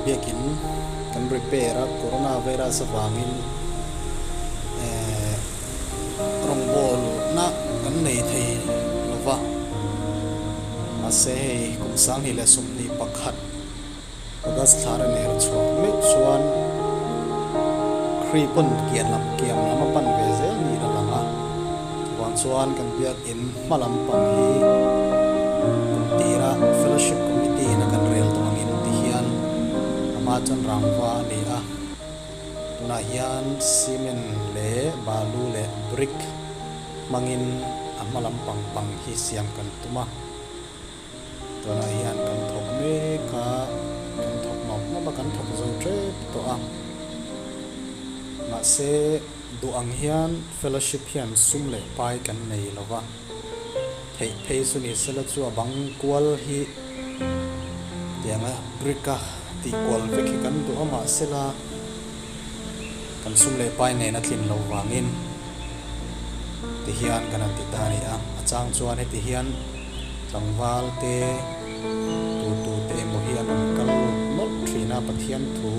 Biakin kan repair a, corona virus avangin eh rawngbawlna kan nei thei lo va, mahse hei kum 2021 August thla rawn her chhuah meuh chuan Kri pawn kian lam kiam lam a pan ve zel niin a lang a, chuvang chuan kan biakin hma lampang hi kum tira Fellowship Committee in a kan rel tawh angin ti hian a hma chuan rangva a ni a, tunah hian cement leh balu leh brick hmangin a hma lampang bang hi siam kan tum a. Tunah hian kan thawk mek a, kan thawk mawp mawp a, kan thawk zo tep tawh a. Mahse, duh ang hian fellowship hian sum leh pai kan nei lo va, theih phei chu ni sela chu a bang kual hi tianga brick a tih kual vek hi kan duh a, mahsela kan sum leh pai nen a tlin lo vangin tihian kan han ti ta a ni a, a chang chuan heti hian. Tlangval te, tu tu te emaw hi an rawn kal lut nawlh thin a, Pathian thu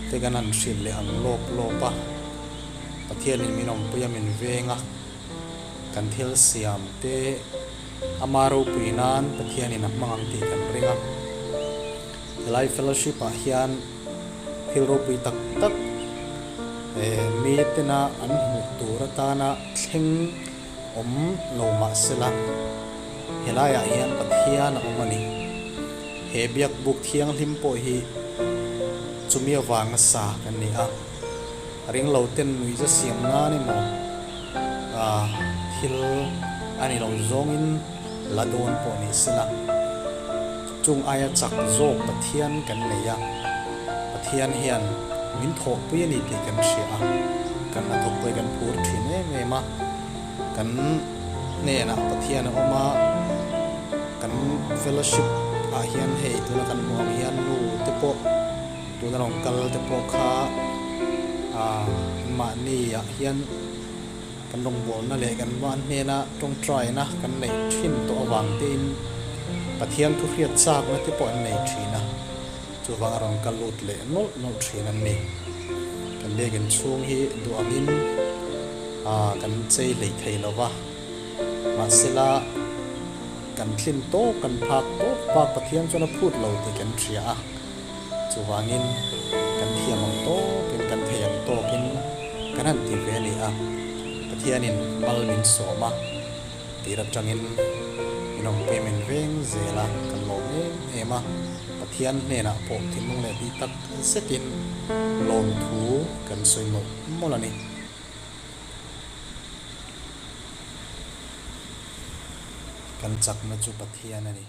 te kan han hrilh leh ang lawp lawp a, Pathianin min awmpui a, min veng a, kan thil siam te ama ropui nan Pathianin a hmang ang tih kan ring a. Helai fellowship ah hian thil ropui tak tak mi tena an hmuh tur atana thleng Awm lo mah sela, helaiah hian Pathian a awm a ni. He biakbuk thianghlim pawh hi chumi avanga sa kan ni a, ringloten nuihza siam nan emaw thil a ni lo zawngin la dawn pawh ni sela, chung aia chak zawk Pathian kan nei a, Pathian hian min thawhpui a ni tih kan hria a, kan hnathawkpui kan phur thin em em a. Kan hnenah Pathian a awm a, kan fellowship ah hian hei tuna kan hmuh ang hian nu te pawh tuna rawn kal te pawh kha ah mahni ah hian kan rawngbawlna leh kan an hnena tawngtaina kan neih thin tawh avang tein Pathian thu hriat chakna te pawh an nei thin a. Chuvang a rawn kal lut leh nawlh nawlh thin an ni. Kan biakin chhung hi duh angin kan chei hlei thei lo va, mahsela kan tlin tawk, kan phak tawk bak Pathian chuan a phut lo tih kan hria a. Chuvangin kan thiam ang tawkin, kan thei ang tawkin kan han ti ve a ni a. Pathianin mal min sawm a. Tir atangin min awmpui min veng zel a, kan lawm em em a, Pathian hnenah pawh thinlung leh tih tak zetin lawmthu kan sawi mawlh mawlh a ni. Kan chakna chu Pathian a ni.